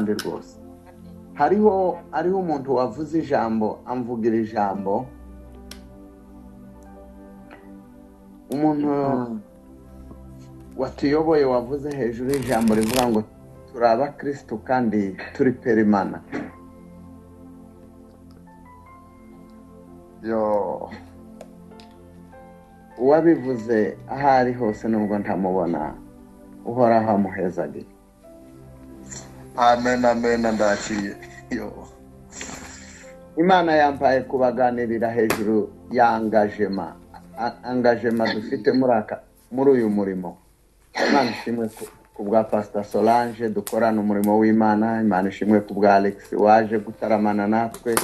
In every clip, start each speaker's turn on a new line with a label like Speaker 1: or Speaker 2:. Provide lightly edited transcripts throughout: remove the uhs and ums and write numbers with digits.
Speaker 1: kandi rwose hariho umuntu wavuze ijambo, amvugira ijambo, umuntu watuyoboye wavuze hejuru y'ijambo rivuga ngo turi abakristo kandi turi perimana. Yo, uwabivuze aho ari hose nubwo ntamubona, uhoraho amuhezagire.
Speaker 2: Amen, amen, ndakiye. Yo,
Speaker 1: Imana yampaye kubaganirira hejuru ya engagement dufite muri uyu murimo. Imana ishimwe ku bwa Pastor Solange dukorana umurimo w'Imana. Imana ishimwe ku bwa Alex waje gutaramana natwe.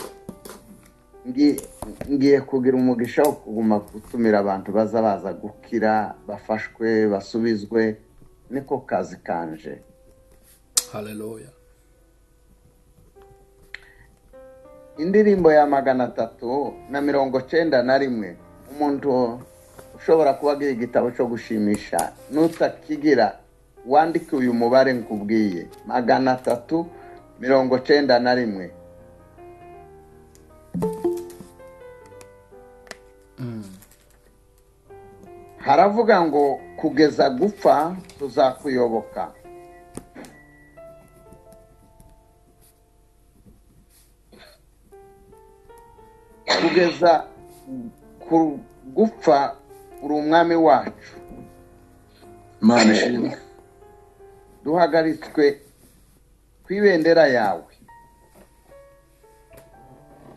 Speaker 1: Ngiye kugira umugisha wo kuguma gutumira abantu baza baza gukira, bafashwe, basubizwe, niko kazi kanje.
Speaker 3: Haleluya.
Speaker 1: Indirimbo ya 391, umuntu ushobora kuba agira igitabo cyo gushimisha, nutakigira wandike uyu mubare nkubwiye, 391. Haravuga ngo kugeza gupfa tuzakuyoboka. Kugeza gupfa uri umwami wacu.
Speaker 2: Imana ishimwe.
Speaker 1: Duhagaritswe ku ibendera yawe,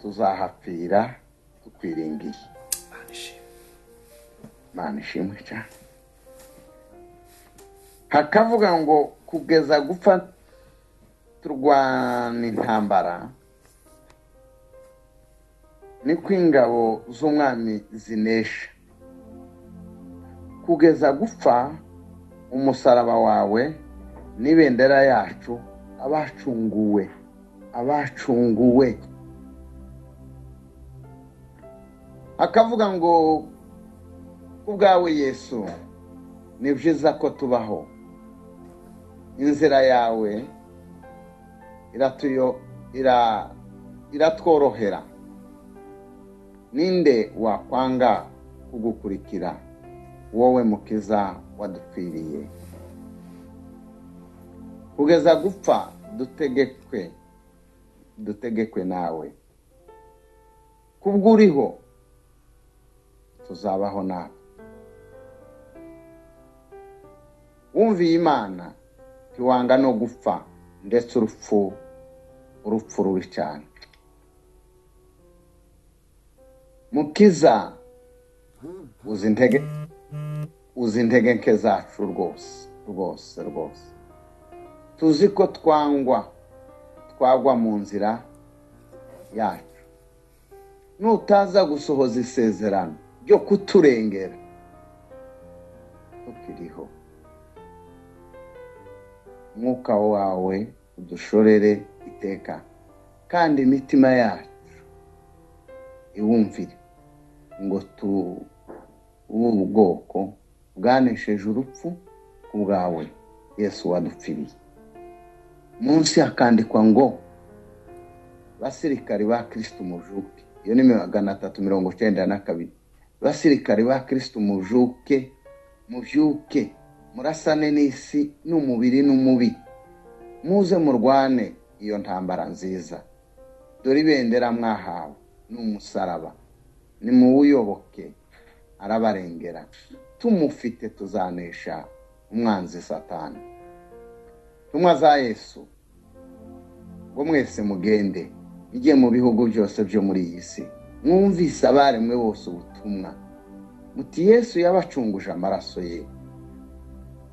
Speaker 1: tuzahapfira tukwiringiye. Imana ishimwe cyane. Hakavuga ngo kugeza gupfa turwana intambara, niko ingabo z'umwami zinesha. Kugeza gupfa umusaraba wawe n'ibendera yacu, abacunguwe, abacunguwe. Akavuga ngo kubwawe Yesu ni byiza ko tubaho, inzira yawe iratworohera, ninde wakwanga kugukurikira, wowe mukiza wadupfiriye. Kugeza gupfa dutegekwe nawe, kubw'uriho tuzabaho nawe. Wumviye Imana ntiwanga no gupfa, ndetse urupfu rubi cyane. Mukiza uzi intege nke zacu rwose rwose rwose. Tuzi ko twagwa mu nzira yacu. Nutaza gusohoza isezerano ryo kuturengera, tukiriho. Mwuka wawe udushorere iteka, kandi imitima yacu iwumvire, ngo tube ubwoko bwanesheje urupfu ku bwawe Yesu wadupfiriye. Munsi hakandikwa ngo basirikari ba Kristo mujuke. Iyo ni 392. Basirikari ba Kristo mujuke, mubyuke, murasane n'isi n'umubiri n'umubi, muze murwane iyo ntambara nziza. Dore ibendera mwahawe n'umusaraba, nimuwuyoboke arabarengera. Tumufite tuzanesha umwanzi Satani. Ntumwa za Yesu ngo mwese mugende mujye mu bihugu byose byo muri iyi si, mwumvise abaremwe bose ubutumwa, muti Yesu yabacunguje amaraso ye,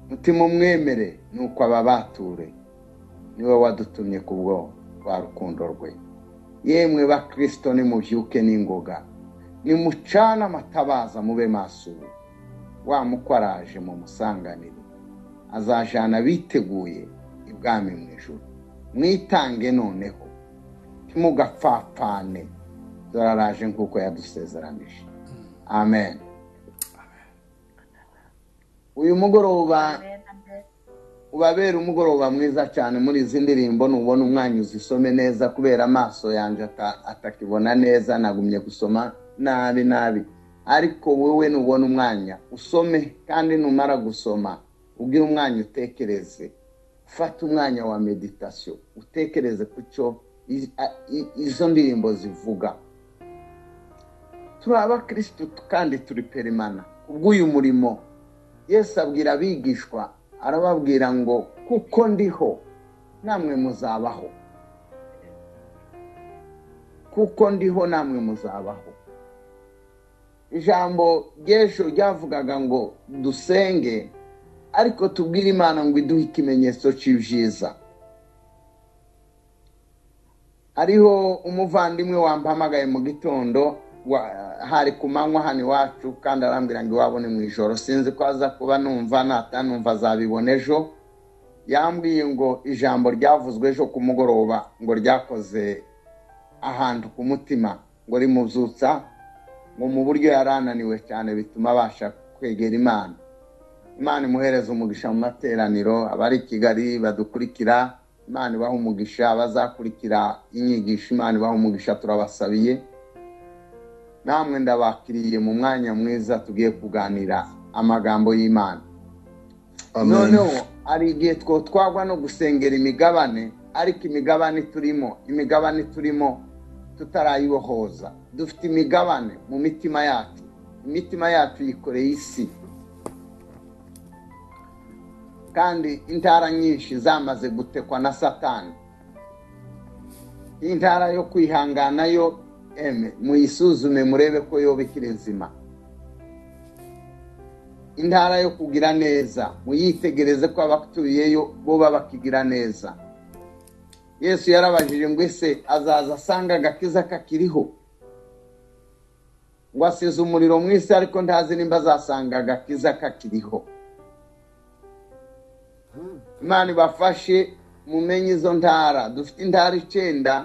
Speaker 1: muti mumwemere nuko ababature, niwe wadutumye kubwo rwa rukundo rwe. Yemwe bakristo nimubyuke n'ingoga, nimucana amatabaza mube maso, wa mukwaraje mu musanganire, azajana biteguye ibwami mu ijuru. Mwitange noneho, ntimugapfapfane, dore araje nk'uko yadusezeranije. Amen. Uyu mugoroba Ubabere umugoroba mwiza cyane muri izi ndirimbo, nubona umwanya uzisome neza kubera amaso yanjye atakibona neza, nagumye gusoma nabi nabi. Ariko wowe nubona umwanya usome, kandi numara gusoma ugire umwanya utekereze, fata umwanya wa meditation utekereze ku cyo izo ndirimbo zivuga. Turi abakristo kandi turi perimana kubw'uyu murimo. Yesu abwira abigishwa, arababwira ngo kuko ndiho namwe muzabaho, kuko ndiho namwe muzabaho. Ijambo ry'ejo ryavugaga ngo dusenge, ariko tubwire Imana ngo iduhe ikimenyetso cy'ibyiza. Hariho umuvandimwe wampamagaye mu gitondo, hari ku manywa hano iwacu, kandi arambwira ngo iwabo ni mu ijoro, sinzi ko aza kuba numva, natanumva azabibona ejo. Yambwiye ngo ijambo ryavuzwe ejo ku mugoroba ngo ryakoze ahantu ku mutima, ngo rimubyutsa ngo mu buryo yarananiwe cyane bituma abasha kwegera Imana. Imana imuhereza umugisha mu materaniro, abari i Kigali badukurikira, Imana ibaha umugisha, abazakurikira inyigisho Imana ibaha umugisha, turabasabiye. Namwe ndabakiriye mu mwanya mwiza tugiye kuganira amagambo y'Imana. Noneho hari igihe twagwa no gusengera imigabane, ariko imigabane turimo tutarayibohoza. Dufite imigabane mu mitima yacu, imitima yacu yikoreye isi, kandi intara nyinshi zamaze gutekwa na Satani. Intara yo kwihangana yo muyisuzume murebe ko yoba ikiri nzima. Intara yo kugira neza muyitegereze ko abatuyeyo bo bakigira neza. Yesu yarabajije ngo ese azaza asanga agakiza kakiriho? Ngo asize umuriro mu isi, ariko ntazi nimba azasanga agakiza kakiriho. Imana ibafashe mumenye izo ntara. Dufite intara 9,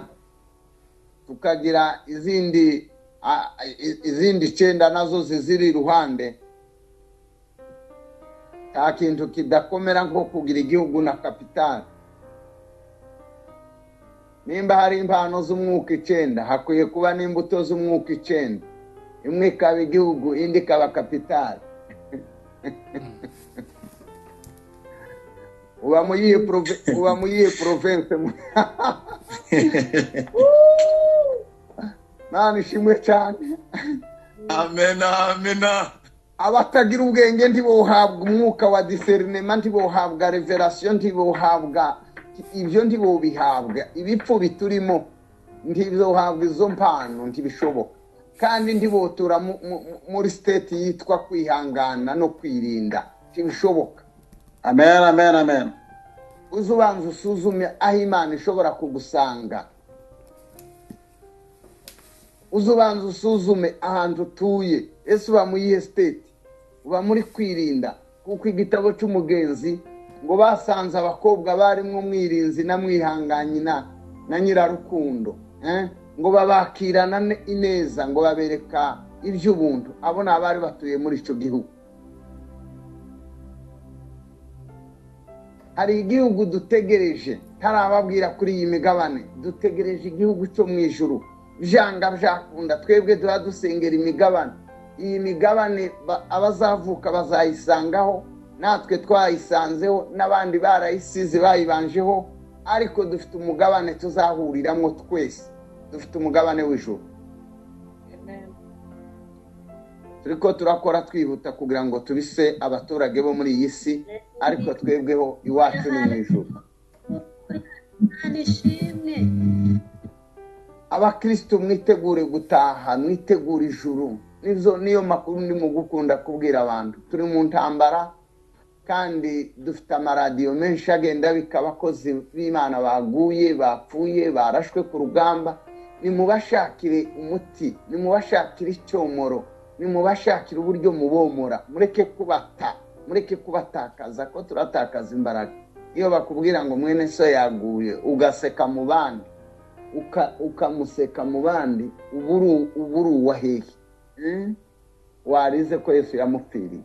Speaker 1: tukagira izindi 9 nazo ziziri iruhande. Nta kintu kidakomera nko kugira igihugu na kapitali. Nimba hari impano z'umwuka 9, hakwiye kuba n'imbuto z'umwuka 9, imwe ikaba igihugu, indi ikaba kapitali. Uba mu yihe province? Mana ishimwe cyane.
Speaker 2: Amen, amen.
Speaker 1: Abatagira ubwenge ntibohabwa umwuka wa discernement, ntibohabwa revelation, ntibohabwa ibyo, ntibobihabwa. Ibipfu biturimo ntibohabwa izo mpano, ntibishoboka. Kandi ntibotura muri state yitwa kwihangana no kwirinda, ntibishoboka.
Speaker 2: Amen, amen, amen.
Speaker 1: Uzubanza usuzume aho Imana ishobora kugusanga. Uzubanza usuzume ahantu utuye. Ese uba muri iyihe state? Uba muri kwirinda? Kuko igitabo cy'umugenzi ngo basanze abakobwa barimo mwirinzi na mwihanganyi na nyirarukundo, ngo babakirana ineza, ngo babereka iby'ubuntu. Abo ni abari batuye muri icyo gihugu. Hari igihugu dutegereje, ntarababwira kuri iyi migabane, dutegereje igihugu cyo mu ijuru. Byanga byakunda twebwe duha dusengera imigabane. Iyi migabane abazavuka bazayisangaho, natwe twayisanzeho, n'abandi barayisize bayibanjeho, ariko dufite umugabane tuzahuriramo twese. Dufite umugabane w'ijuru. Turiko turakora twihuta kugira ngo tubise abaturage bo muri iyi si, ariko twebweho iwacu ni mu ijuru. Abakristo mwitegure gutaha, mwitegure ijuru. Niyo makuru ndimo gukunda kubwira abantu. Turi mu ntambara kandi dufite amaradiyo menshi agenda bika abakozi b'Imana baguye, bapfuye, barashwe ku rugamba. Nimubashakire umuti, nimubashakire icyomoro, nimubashakire uburyo mubomora. Mureke kubata, mureke kubatakaza, ko turatakaza imbaraga. Iyo bakubwira ngo mwene so yaguye, ugaseka mu bandi, ukamuseka mu bandi, uburu wahehe. Warize ko Yesu yamupfiriye.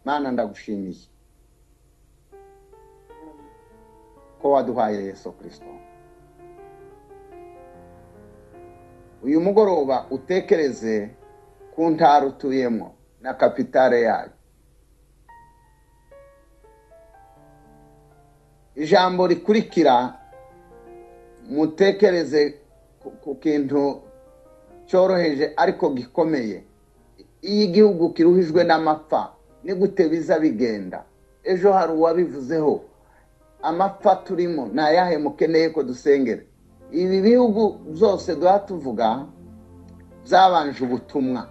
Speaker 1: Mana, ndagushimiye ko waduhaye Yesu Kristo. Uyu mugoroba utekereze ku ntara utuyemo na kapitale yayo. Ijambo rikurikira, mutekereze ku kintu cyoroheje ariko gikomeye. Iyo igihugu kiruhijwe n'amapfa, ni gute biza bigenda? Ejo hari uwabivuzeho. Amapfa turimo ni ayahe mukeneye ko dusengera? Ibi bihugu byose duha tuvuga byabanje ubutumwa.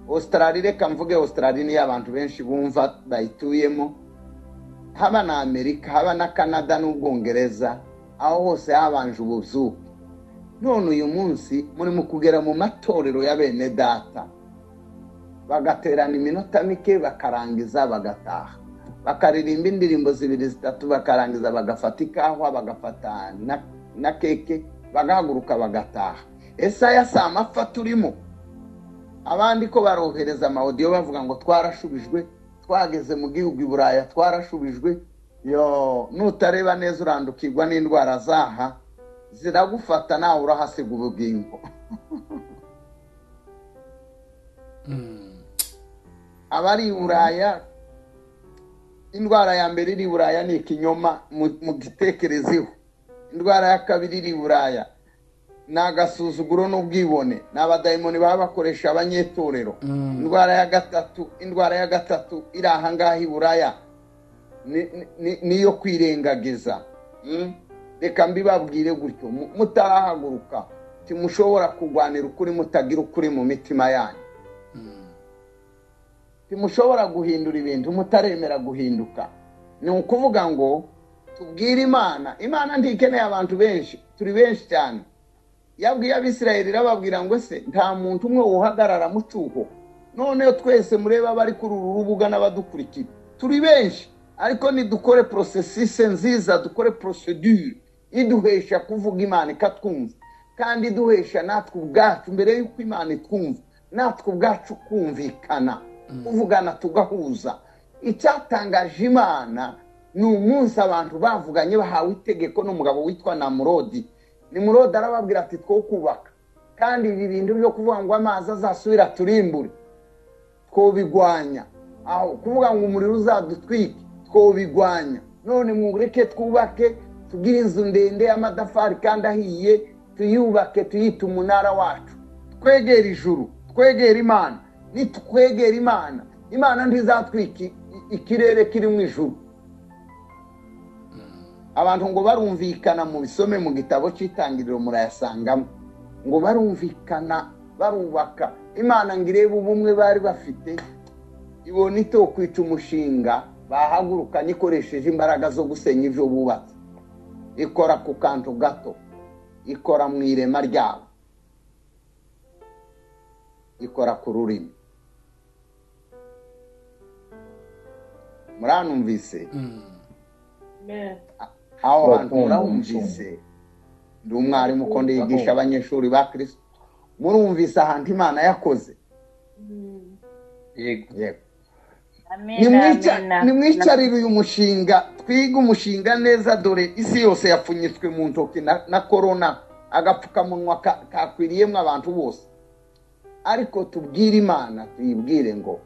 Speaker 1: Australia, reka mvuge Australia niyo abantu benshi bumva bayituyemo, haba na Amerika, haba na Canada n'Ubwongereza, aho hose habanje ubuzuke. None uyu munsi muri mu kugera mu matorero ya bene data, bagaterana iminota mike bakarangiza bagataha, bakaririmba indirimbo zibiri zitatu bakarangiza, bagafata ikawa, bagafata na keke, bagahaguruka bagataha. Ese aya si amapfa turimo? Abandi ko barohereza amawodiyo bavuga ngo twarashubijwe, twageze mu gihugu i Buraya twarashubijwe. Yo, nutareba neza urandukirwa n'indwara zaha ziragufata, nawe urahasiga ubugingo. Abari i Buraya, indwara ya mbere iri i Buraya ni ikinyoma, mugitekerezeho. Indwara ya kabiri iri i Buraya ni agasuzuguro n'ubwibone, ni abadayimoni baba bakoresha abanyetorero. Indwara ya gatatu iri aha ngaha i Buraya niyo kwirengagiza. Reka mbibabwire gutyo, mutarahaguruka timushobora kurwanira ukuri mutagira ukuri mu mitima yanyu. Timushobora guhindura ibintu mutaremera guhinduka. Ni ukuvuga ngo tubwire Imana. Imana ntikeneye abantu benshi, turi benshi cyane. Yabwiye Abisirayeli irababwira ngo se nta muntu umwe uhagarara mu cyuho? Noneho twese mureba bari kuri uru rubuga n'abadukurikira, turi benshi, ariko nidukore processus nziza, dukore procedure iduhesha kuvuga Imana ikatwumva, kandi iduhesha natwe ubwacu mbere y'uko Imana itwumva, natwe ubwacu kumvikana, kuvugana tugahuza. Icyatangaje Imana ni umunsi abantu bavuganye bahawe itegeko n'umugabo witwa Namurodi. Nimurodi arababwira ati two kubaka, kandi ibi bintu byo kuvuga ngo amazi azasubira turimbure twobigwanya, aho kuvuga ngo umuriro uzadutwike twobigwanya. None mureke twubake, tugire inzu ndende y'amatafari kandi ahiye, tuyubake tuyite umunara wacu, twegere ijuru, twegere Imana. Nitwegera Imana, Imana ntizatwika ikirere kiri mu ijuru. Abantu ngo barumvikana, mu bisome mu gitabo cy'itangiriro murayasangamo, ngo barumvikana barubaka. Imana ngo irebe ubumwe bari bafite, ibona itokwica umushinga bahagurukanye ikoresheje imbaraga zo gusenya ibyo bubatse. Ikora ku kantu gato, ikora mu irema ryabo, ikora ku rurimi. Muranumvise? Aho hantu murahumvise? Ndi umwarimu ko ndigisha abanyeshuri ba Kristo. Murumvise ahantu Imana yakoze? Yego. Nimwicarire uyu mushinga, twiga umushinga neza. Dore isi yose yapfunyitswe mu ntoki na corona, agapfukamunwa kakwiriyemo abantu bose. Ariko tubwire Imana, tuyibwire ngo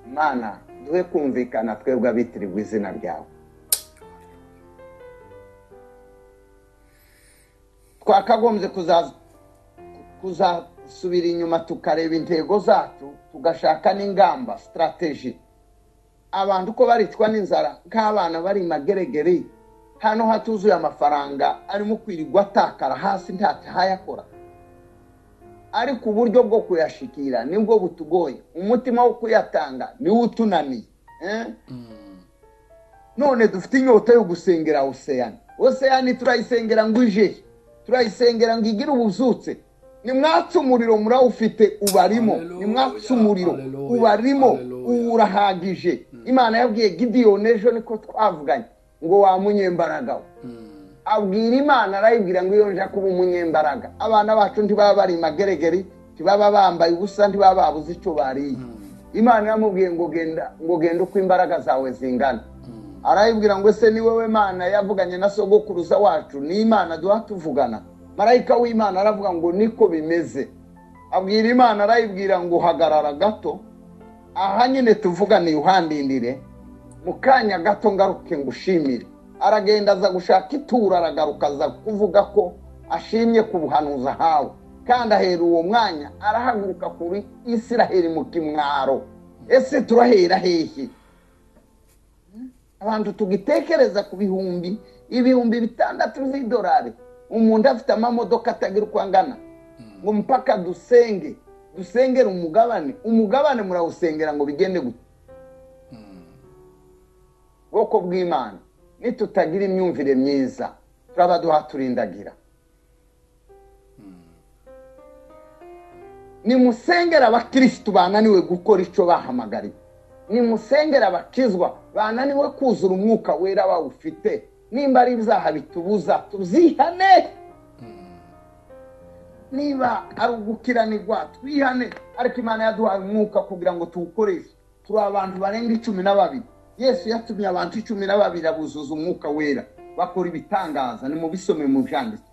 Speaker 1: Imana duhe kumvikana twebwe abitirirwa izina ryawe. Twakagombye kuzasubira inyuma tukareba intego zacu, tugashaka n'ingamba, strategy. Abantu ko baricwa n'inzara nk'abana bari mageregere, hano hatuzuye amafaranga arimo kwirirwa atakara hasi ntacyo. Ariko uburyo bwo kuyashikira nibwo butugoye, umutima wo kuyatanga niwo utunaniye. None dufite inyota yo gusengera Oseyani. Oseyani turayisengera ngo ije, turayisengera ngo igire ubuzutse. Nimwatse umuriro murawufite ubarimo, nimwatse umuriro ubarimo urahagije. Imana yabwiye Gidiyoni ejo, niko twavuganye, ngo wa munyembaraga we. Abwira Imana arayibwira ngo iyo nja kuba umunyembaraga, abana bacu ntibaba bari mageregeri, ntibaba bambaye ubusa, ntibaba babuze icyo bariye. Imana yamubwiye ngo genda, ngo genda uko imbaraga zawe zingana. Arayibwira ngo ese ni wowe Mana yavuganye na sogokuruza wacu, ni Imana duha tuvugana. Marayika w'Imana aravuga ngo niko bimeze. Abwira Imana, arayibwira ngo hagarara gato, aha nyine tuvugane uhandindire, mu kanya gato ngaruke ngushimire. Aragenda aza gushaka ituro, aragaruka aza kuvuga ko ashimye ku buhanuzi ahawe. Kandi ahera uwo mwanya arahaguruka kuri Isiraheli mu kimwaro. Ese turahera hehe? Abantu tugitekereza ku bihumbi 6,000 z'idolari, umuntu afite amamodoka atagira uko angana, ngo mpaka dusenge, dusengere umugabane. Umugabane murawusengera ngo bigende gute? Bwoko bw'Imana, nitutagira imyumvire myiza turaba duhaturindagira. Nimusengera abakristu bananiwe gukora icyo bahamagariwe, nimusengera abakizwa bananiwe kuzura umwuka wera bawufite. Nimba ari ibyaha bitubuza tuzihane, niba ari ugukiranirwa twihane. Ariko Imana yaduhaye umwuka kugira ngo tuwukoreshe. Turi abantu barenga 12. Yesu yatumye abantu 12 abuzuza umwuka wera, bakora ibitangaza. Nimubisome mu byanditswe.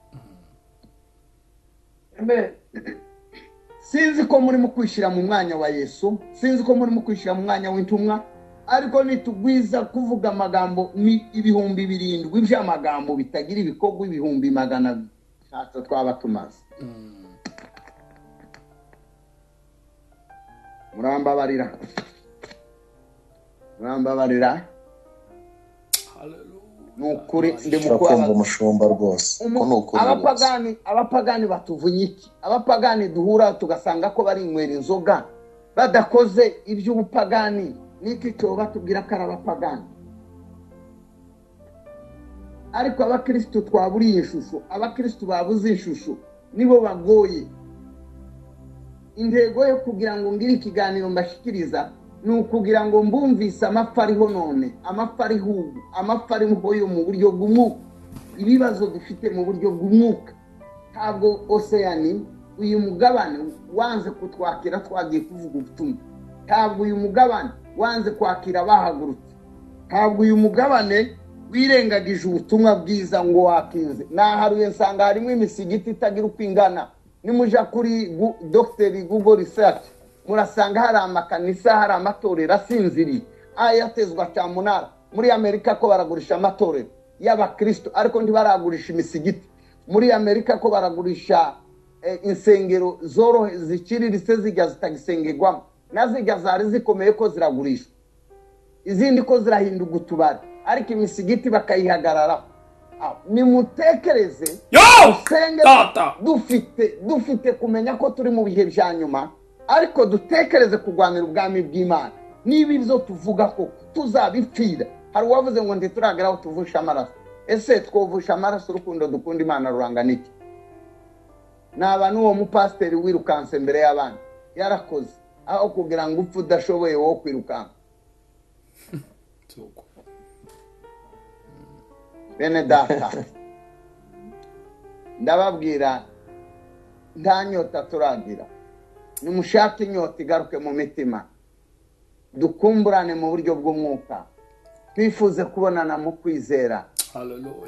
Speaker 1: Sinzi ko murimo kwishyira mu mwanya wa Yesu, sinzi ko murimo kwishyira mu mwanya w'intumwa, ariko nitugwiza kuvuga amagambo ni 7,000 by'amagambo bitagira ibikorwa 200,000, ntacyo twaba tumaze. Murambabarira, murambabarira. Nukuri ndi
Speaker 2: mukwanga umushumba rwose.
Speaker 1: Abapagani batuvunye iki? Abapagani duhura tugasanga ko bari inywera inzoga badakoze iby'ubupagani, niki cyo batubwira ko ari abapagani? Ariko abakristo twaburiye ishusho, abakristo babuze ishusho nibo bagoye. Intego yo kugira ngo ngire ikiganiro mbashikiriza ni ukugira ngo mbumvise amapfa ariho none, amapfa ariho ubu, amapfa ariho yo mu buryo bw'umwuka, ibibazo dufite mu buryo bw'umwuka. Ntabwo Oseyani uyu mugabane wanze kutwakira twagiye kuvuga ubutumwa, ntabwo uyu mugabane wanze kwakira abahagurutse, ntabwo uyu mugabane wirengagije ubutumwa bwiza ngo wakinze. Naharuye nsanga harimo imisigiti itagira uko ingana. Nimuja kuri Dr. Google Research murasanga hari amakanisa, hari amatorero asinziriye ayatezwa cyamunara. Muri Amerika ko baragurisha amatorero y'abakristo, ariko ntibaragurisha imisigiti. Muri Amerika ko baragurisha insengero zorohe ziciriritse zijya zitagisengerwamo, nazijya zari zikomeye ko ziragurishwa, izindi ko zirahinduka utubari, ariko imisigiti bakayihagarara. Nimutekereze, usenge dufite kumenya ko turi mu bihe bya nyuma, ariko dutekereze kurwanira ubwami bw'Imana. Niba ibyo tuvuga ko tuzabipfira. Hari uwavuze ngo ntituragera aho tuvusha amaraso. Ese twovusha amaraso urukundo dukunda Imana rurangana iki? Naba n'uwo mupasiteri wirukanse mbere y'abandi yarakoze, aho kugira ngo upfe udashoboye wowe kwirukanka. Bene data, ndababwira nta nyota turagira. Nimushake inyota igaruke mu mitima, dukumburane mu buryo bw'umwuka, twifuze kubonana mu kwizera.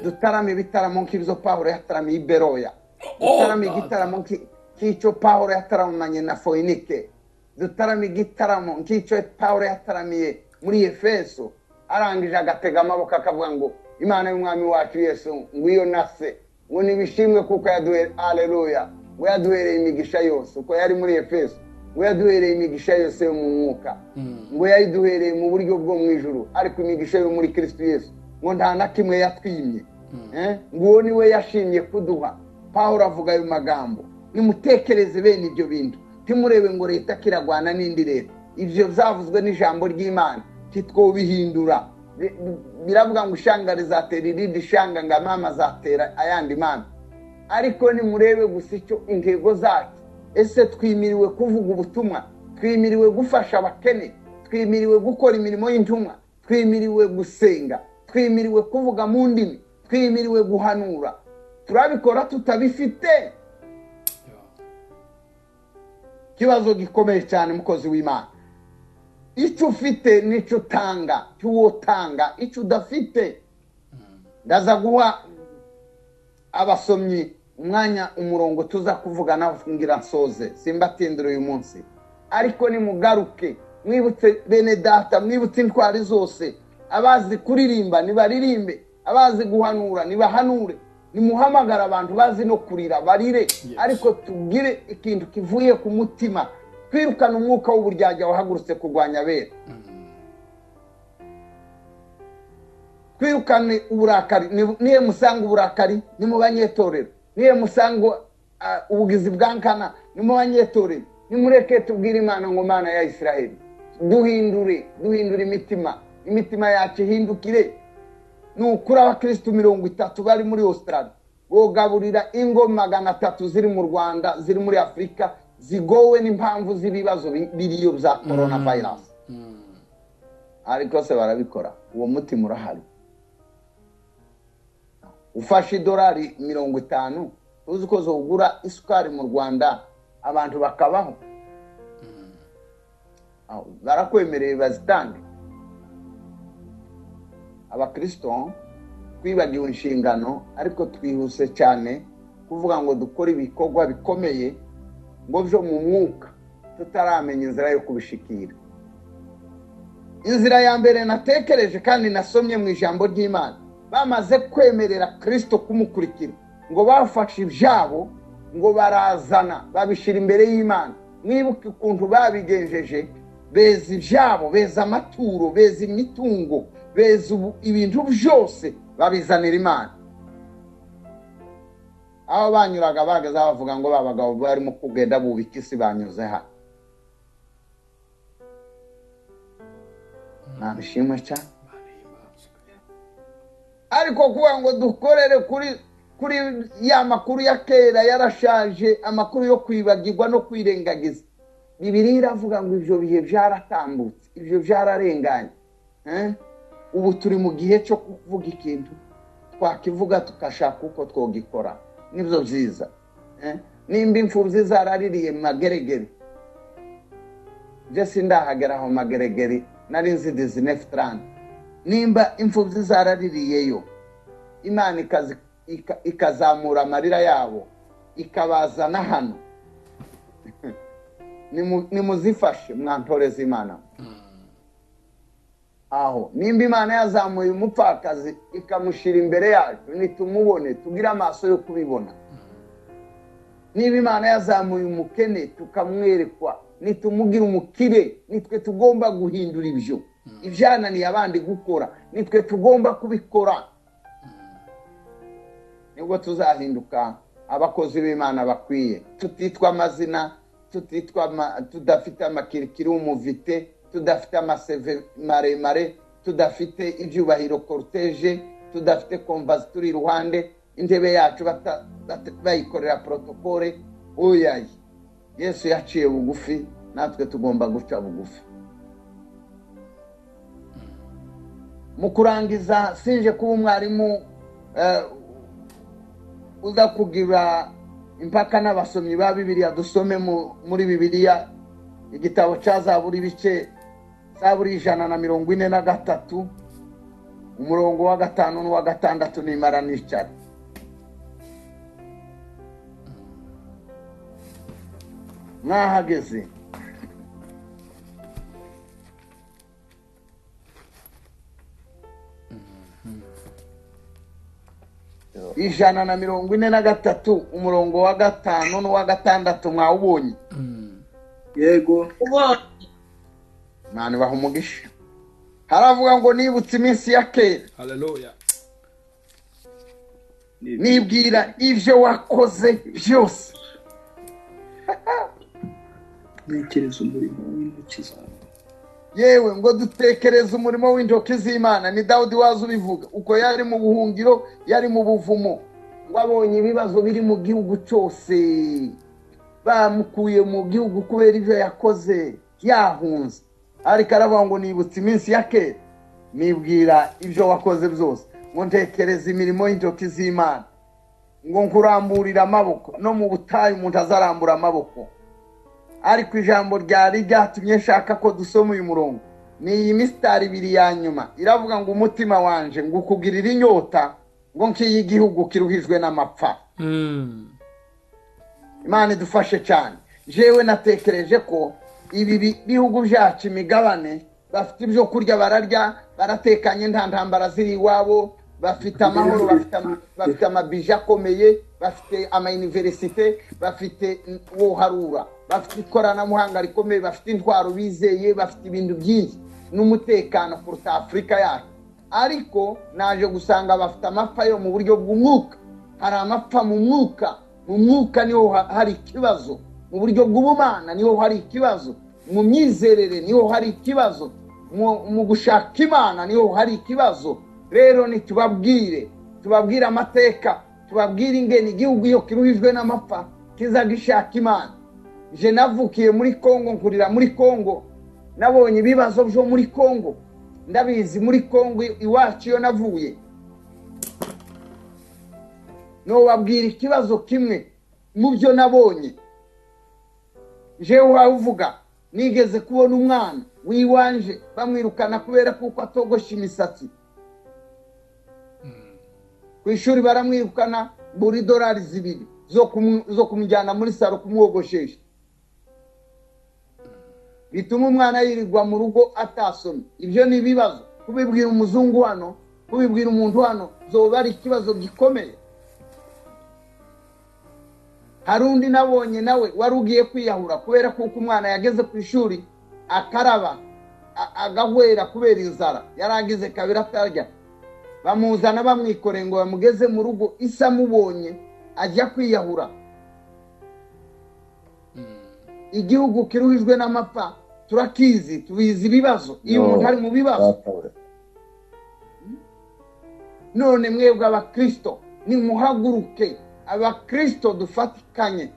Speaker 1: Dutarame ibitaramo nk'ibyo Pawulo yataramiye i Beroya, dutarame igitaramo nk'icyo Pawulo yataramanye na Foyinike, dutarame igitaramo nk'icyo Pawulo yataramiye muri Efeso. Arangije agatega amaboko akavuga ngo Imana y'umwami wacu Yesu ngwiyo nase, ngo nibishimwe kuko yaduhereye, haleluya, ngo yaduhereye imigisha yose uko yari muri Efeso, ngo yaduhereye imigisha yose yo mu mwuka, ngo yayiduhereye mu buryo bwo mu ijuru, ariko imigisha yo muri Kristo Yesu ngo nta na kimwe yatwimye. Ngo niwe yashimye kuduha. Pawulo avuga ayo magambo. Nimutekereze bene ibyo bintu, ntimurebe ngo leta kiragwana n'indi leta. Ibyo byavuzwe n'ijambo ry'Imana titwobihindura. Biravuga ngo ishanga rizatera irindi shanga, ngo amama azatera ayandi mana. Ariko nimurebe gusa icyo intego zacu. Ese twimiriwe kuvuga ubutumwa, twimiriwe gufasha abakene, twimiriwe gukora imirimo y'intumwa, twimiriwe gusenga, twimiriwe kuvuga mu ndimi, twimiriwe guhanura. Turabikora tutabifite. Ikibazo gikomeye cyane mukozi w'Imana. Icyo ufite nicyo utanga, cy'uwotanga icyo udafite. Ndaza guha abasomyi umwanya, umurongo tuza kuvugana ngira nsoze, simbatindira uyu munsi. Ariko nimugaruke mwibutse bene data, mwibutse intwari zose, abazi kuririmba nibaririmbe, abazi guhanura nibahanure, nimuhamagara abantu bazi no kurira barire. Ariko tugire ikintu kivuye ku mutima, twirukane umwuka w'uburyarya wahagurutse kurwanya abera. Twirukane uburakari. Niye musanga uburakari ni mu banyetorero, niye musanga ubugizi bwa nkana ni mu banyetorero. Nimureke tubwire Imana ngo Mana ya Isiraheli, duhindure, duhindure imitima, imitima yacu ihindukire. Ni ukuri abakristu 30 bari muri Australia bogaburira ingo 300 ziri mu Rwanda, ziri muri Afurika, zigowe n'impamvu z'ibibazo biriyo bya coronavirus. Ariko se barabikora? Uwo mutima urahari. Ufashe idolari 50, uzi ko zogura isukari mu Rwanda abantu bakabaho. Barakwemereye bazitange. Abakristo twibagiwe inshingano, ariko twihuse cyane kuvuga ngo dukore ibikorwa bikomeye ngo byo mu mwuka, tutaramenya inzira yo kubishikira. Inzira ya mbere natekereje kandi nasomye mu ijambo ry'Imana, bamaze kwemerera Kristo kumukurikira, ngo bafashe ibyabo ngo barazana babishira imbere y'Imana. Mwibuke ukuntu babigenjeje, beza ibyabo, beza amaturo, beza imitungo, beza ibintu byose babizanira Imana. Aho banyuraga bageze bavuga ngo babagabo barimo kugenda bubika isi banyuze hano. Nabishimwe cyane. Ariko kuvuga ngo dukorere kuri ya makuru ya kera yarashaje, amakuru yo kwibagirwa no kwirengagiza. Bibiliya iravuga ngo ibyo bihe byaratambutse, ibyo byararenganye. Ubu turi mu gihe cyo kuvuga ikintu, twakivuga tukashaka uko twogikora, nibyo byiza. Nimba imfubyi zaraririye mu mageregere, je sindahagera aho mageregere, nari nzi 1930. Nimba imfubyi zaraririyeyo, Imana ikazamura amarira yabo ikabazana hano, nimuzifashe mwantoreze Imana. Aho nimba Imana yazamuye umupfakazi ikamushira imbere yacu, nitumubone tugire amaso yo kubibona. Niba Imana yazamuye umukene tukamwerekwa, nitumugira umukire. Nitwe tugomba guhindura ibyo ibyananiye abandi gukora, nitwe tugomba kubikora. Nibwo tuzahinduka abakozi b'Imana bakwiye, tutitwa amazina, tutitwa tudafite amakirikiri umuvite, tudafite amaseve maremare, tudafite ibyubahiro cortege, tudafite komvazi turi iruhande, intebe yacu bayikorera protokole. Oyaye, Yesu yaciye bugufi, natwe tugomba guca bugufi. Mu kurangiza, sinje kuba umwarimu uza kugira impaka n'abasomyi ba Bibiliya. Dusome muri Bibiliya igitabo cya Zaburi, ibice Zaburi 143, umurongo wa 5 n'uwa 6, nimara nicara. Mwahageze? Ijana na mirongo ine na gatatu, umurongo wa 5 n'uwa 6, mwawubonye?
Speaker 4: Yego.
Speaker 1: Imana ibahe umugisha. Haravuga ngo nibutse iminsi ya kera.
Speaker 3: Haleluya.
Speaker 1: Nibwira ibyo wakoze byose.
Speaker 4: Ntekereza umurimo w'intoki zawe.
Speaker 1: Yewe ngo dutekereze umurimo w'intoki z'Imana. Ni Dawudi waza ubivuga, uko yari mu buhungiro, yari mu buvumo, ngo abonye ibibazo biri mu gihugu cyose, bamukuye mu gihugu kubera ibyo yakoze, yahunze. Ariko aravuga ngo nibutse iminsi ya kera, nibwira ibyo wakoze byose, ngo ntekereze imirimo y'intoki z'Imana, ngo nkuramburira amaboko. No mu butayu umuntu azarambura amaboko. Ariko ijambo ryari ryatumye nshaka ko dusoma uyu murongo, Ni iyi misitari ibiri ya nyuma iravuga ngo umutima wanje ngo ukugirira inyota ngo nk'iyi gihugu kiruhijwe n'amapfa. Imana idufashe cyane. Jewe natekereje ko ibi bihugu byacu, imigabane, bafite ibyo kurya, bararya, baratekanye, nta ntambara ziri iwabo, bafite amahoro, bafite amabije akomeye, bafite amayuniverisite, bafite woharura, bafite ikoranabuhanga rikomeye, bafite intwaro bizeye, bafite ibintu byinshi n'umutekano kuruta Afurika yacu. Ariko naje gusanga bafite amapfa yo mu buryo bw'umwuka. Hari amapfa mu mwuka. Mu mwuka niho hari ikibazo, mu buryo bw'ubumana niho hari ikibazo, mu myizerere niho hari ikibazo, mu gushaka Imana niho hari ikibazo. Rero nitubabwire, tubabwire amateka, tubabwire ingene igihugu iyo kiruhijwe n'amapfa kiza gishaka Imana. Je navukiye muri Kongo, nkurira muri Kongo, nabonye ibibazo byo muri Kongo, ndabizi. Muri Kongo iwacu iyo navuye, nobabwira ikibazo kimwe mu byo nabonye. Jewe uvuga, nigeze kubona umwana w'iwanje bamwirukana kubera kuko atogosha imisatsi. Ku ishuri baramwirukana, buri $2 zo kumujyana muri salon kumwogoshesha, bituma umwana yirirwa mu rugo atasomye. Ibyo ni ibibazo. Kubibwira umuzungu hano, kubibwira umuntu hano, zoba ari ikibazo gikomeye. Hari undi nabonye nawe wari ugiye kwiyahura kubera kuko umwana yageze ku ishuri akaraba agahwera kubera inzara, yari agize kabiri atarya. Bamuzana bamwikoreye ngo bamugeze mu rugo, isa amubonye ajya kwiyahura. Igihugu kiruhijwe n'amapfa turakizi, tubizi ibibazo iyo umuntu ari mu bibazo. None mwebwe abakristo, nimuhaguruke, abakristo dufatikanye,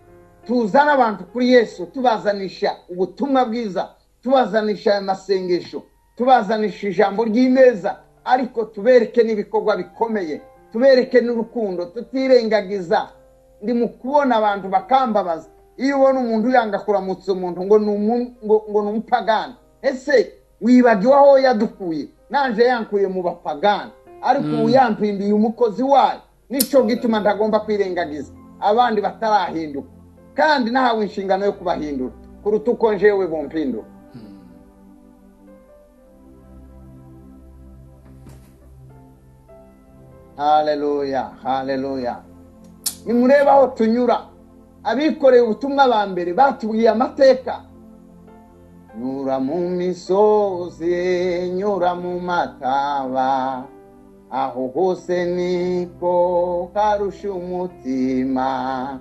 Speaker 1: tuzane abantu kuri Yesu, tubazanisha ubutumwa bwiza, tubazanisha aya masengesho, tubazanisha ijambo ry'ineza, ariko tubereke n'ibikorwa bikomeye, tubereke n'urukundo, tutirengagiza. Ndi mu kubona abantu bakambabaza. Iyo ubona umuntu yanga kuramutsa umuntu ngo ni umupagani, ese wibagiwe aho yadukuye? Nanje yankuye mu bapagani, ariko ubu yampinduye umukozi wayo. Nicyo gituma ntagomba kwirengagiza abandi batarahinduka, kandi nahawe inshingano yo kubahindura kuruta uko njewe bumpindura. Haleluya, haleluya! Nimurebe aho tunyura. Abikoreye ubutumwa ba mbere batubwiye amateka. Nyura mu misozi, nyura mu mataba, aho hose niko karusha umutima.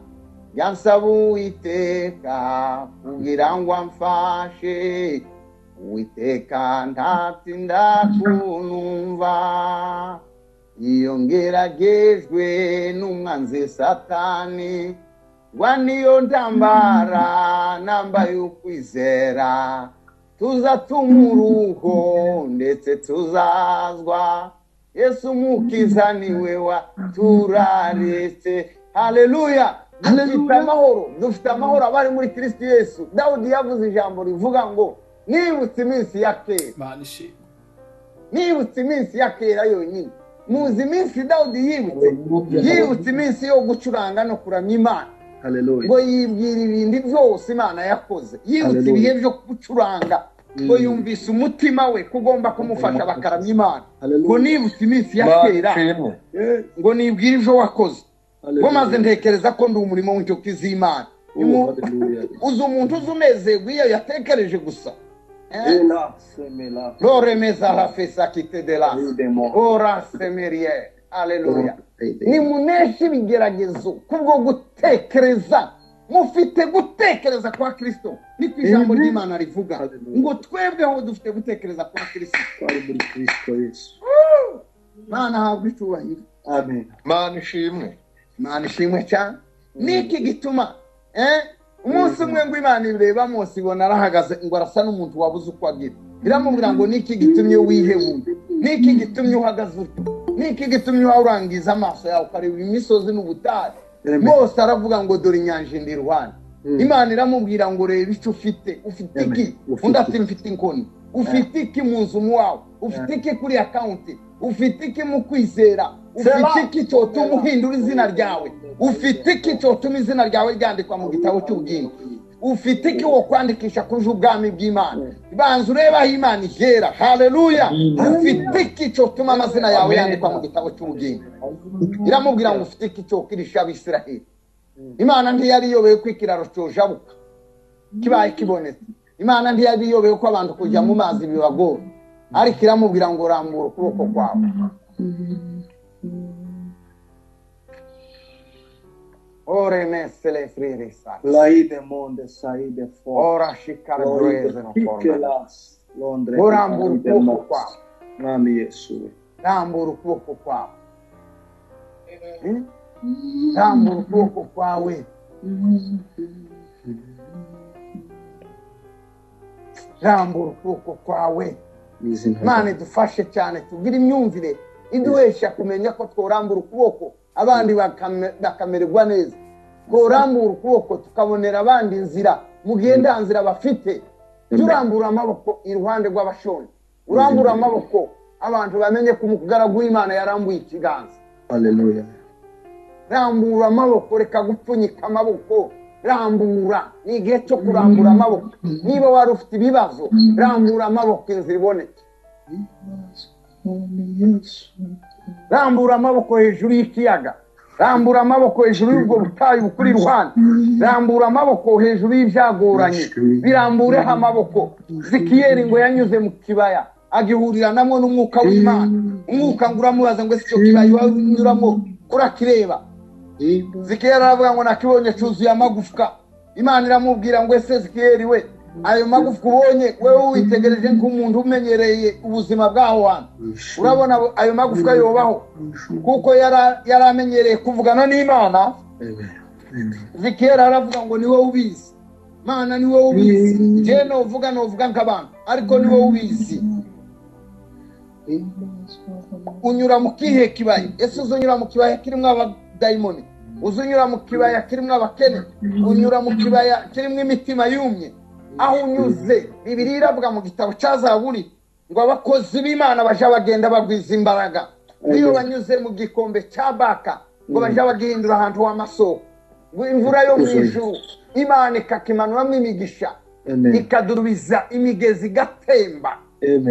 Speaker 1: Yansaba Uwiteka kugira ngo amfashe, Uwiteka ntatinda kunumva. Iyo ngeragejwe n'umwanzi Satani, ngwa niyo ntambara nambaye ukwizera. Tuza tumuruho ndetse tuzazwa, Yesu umukiza niwe wa turaretse. Haleluya! Dufite amahoro, dufite amahoro abari muri Kristo Yesu. Dawudi yavuze ijambo rivuga ngo nibutse iminsi ya kera.
Speaker 3: Imana ishimwe.
Speaker 1: Nibutse iminsi ya kera yonyine. Muzi iminsi Dawudi yibutse? Yibutse iminsi yo gucuranga no kuramya Imana.
Speaker 4: Haleluya.
Speaker 1: Ngo yibwira ibindi byose Imana yakoze. Yibutse
Speaker 4: Haleluya.
Speaker 1: ibihe byo gucuranga, ngo yumvise umutima we kugomba kumufasha bakaramya Imana. Ngo
Speaker 4: Haleluya.
Speaker 1: nibutse iminsi ya
Speaker 2: Imana
Speaker 1: kera,
Speaker 2: ishimwe.
Speaker 1: ngo nibwire ibyo wakoze, ngo
Speaker 4: Haleluya.
Speaker 1: maze ntekereza ko ndi umurimo w'incuti z'Imana.
Speaker 4: Oh, haleluya.
Speaker 1: Uzi umuntu uzi unezerwa iyo yatekereje gusa? Eh?
Speaker 4: Ela semela.
Speaker 1: Loremeza la fesa kite de la
Speaker 4: Demo.
Speaker 1: ora semerie. Aleluya! Nimuneshe ibigeragezo kubwo gutekereza. Mufite gutekereza kwa Kristo, niko ijambo
Speaker 4: Amen.
Speaker 1: ry'Imana rivuga.
Speaker 4: Haleluya.
Speaker 1: Ngo twebweho dufite gutekereza kwa Kristo.
Speaker 4: Twari muri Kristo Yesu.
Speaker 1: Mana habwa icyubahiro.
Speaker 4: Amen.
Speaker 2: Imana ishimwe.
Speaker 1: Imana ishimwe cyane. Niki gituma umunsi umwe ngo Imana ireba Mose, ibona arahagaze, ngo arasa n'umuntu wabuze uko agira. Iramubwira ngo niki gitumye wihebuye? Niki gitumye uhagaze utyo? Niki gitumye urangiza amaso yawe ukareba imisozi n'ubutayu?
Speaker 4: Amen.
Speaker 1: Mose aravuga ngo dore inyanja indi iruhande. Imana iramubwira ngo reba icyo ufite. Ufite
Speaker 4: Amen.
Speaker 1: iki?
Speaker 4: Ufite
Speaker 1: Undi ati
Speaker 4: iki?
Speaker 1: mfite inkoni. Ufite iki mu nzu wawe? Ufite iki kuri akawunti? Ufite iki mu kwizera? Ufite iki cyotuma uhindura izina ryawe? Ufite iki cyotuma izina ryawe ryandikwa mu gitabo cy'ubugingo? Ufite iki wo kwandikisha kuja ubwami bw'Imana? Banza urebe aho Imana ihera. Haleluya. Ufite iki cyotuma amazina yawe yandikwa mu gitabo cy'ubugingo? Iramubwira ngo ufite iki cyokirisha Abisiraheli. Imana ntiyari iyobeye ko ikiraro cyojabuka kibaye kibonetse. Imana ntiyari iyobeye ko abantu kujya mu mazi bibagora, ariko iramubwira ngo rambura ukuboko kwawe. Ore mesele fririsa.
Speaker 4: Laide monde saide fo.
Speaker 1: Ora shikara broeze no forma.
Speaker 4: Londre.
Speaker 1: Rambura ukuboko kwawe.
Speaker 4: Mwami Yesu.
Speaker 1: Rambura ukuboko kwawe. Rambura ukuboko kwawe. Rambura ukuboko kwawe. Imana idufashe cyane tugire imyumvire iduhesha kumenya ko tworambura ukuboko abandi bakamererwa neza. Tworambura ukuboko tukabonera abandi inzira mu gihe nta nzira bafite. Turambura amaboko iruhande rw'abashonje, urambura amaboko abantu bamenye ko umugaragu w'Imana yarambuye ikiganza.
Speaker 4: Haleluya.
Speaker 1: Rambura amaboko, reka gupfunyika amaboko. Rambura, ni igihe cyo kurambura amaboko. Niba wari ufite ibibazo, rambura amaboko inzira iboneke. Rambura amaboko hejuru y'ikiyaga, rambura amaboko hejuru y'ubwo butayu bukuri iruhande, rambura amaboko hejuru y'ibyagoranye, birambureho amaboko. Zikiyeri ngo yanyuze mu kibaya agihuriranamo n'umwuka w'Imana. Umwuka ngo uramubaza ngo ese icyo kibaya wanyuramo urakireba? Zikiyeri aravuga ngo nakibonye cyuzuye amagufwa. Imana iramubwira ngo ese Zikiyeri we, ayo magufwa ubonye wewe witegereje nk'umuntu umenyereye ubuzima bw'aho hantu, urabona ayo magufwa yobaho? Kuko yaramenyereye kuvugana n'Imana. Zikiyeri aravuga ngo ni wowe ubizi Mana, ni wowe ubizi. Njye novuga nk'abantu, ariko ni wowe ubizi. Unyura mu kihe kibaya? Ese uzunyura mu kibaya kirimo abadayimoni? Uzunyura mu kibaya kirimo abakene? Unyura mu kibaya kirimo imitima yumye? Aho unyuze, Bibiliya iravuga mu gitabo cya Zaburi ngo abakozi b'Imana baja bagenda bagwiza imbaraga. Iyo banyuze mu gikombe cya Baka ngo baja bagihindura ahantu h'amasoko, ngo imvura yo mu ijuru Imana ikakimanuramo imigisha, ikadurubiza imigezi igatemba.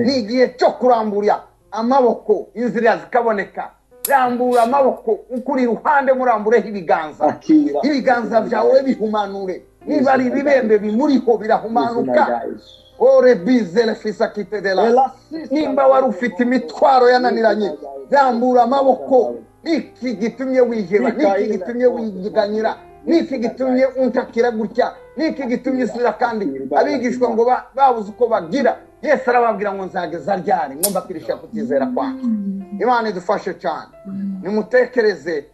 Speaker 1: Ni igihe cyo kurambura amaboko, inzira zikaboneka. Rambura amaboko ukuri iruhande, murambureho ibiganza. Ibiganza byawe bihumanure. Niba ari ibibembe bimuriho birahumanuka. Ore bizele fisa kitedela. Nimba wari ufite imitwaro yananiranye, rambura amaboko. Niki gitumye wiheba? Niki gitumye wiganyira? Niki gitumye untakira gutya? Niki gitumye usubira? Kandi abigishwa ngo babuze uko bagira. Yesu arababwira ngo nzageza ryari ngomba kwirisha kutizera kwacu. Imana idufashe cyane. Nimutekereze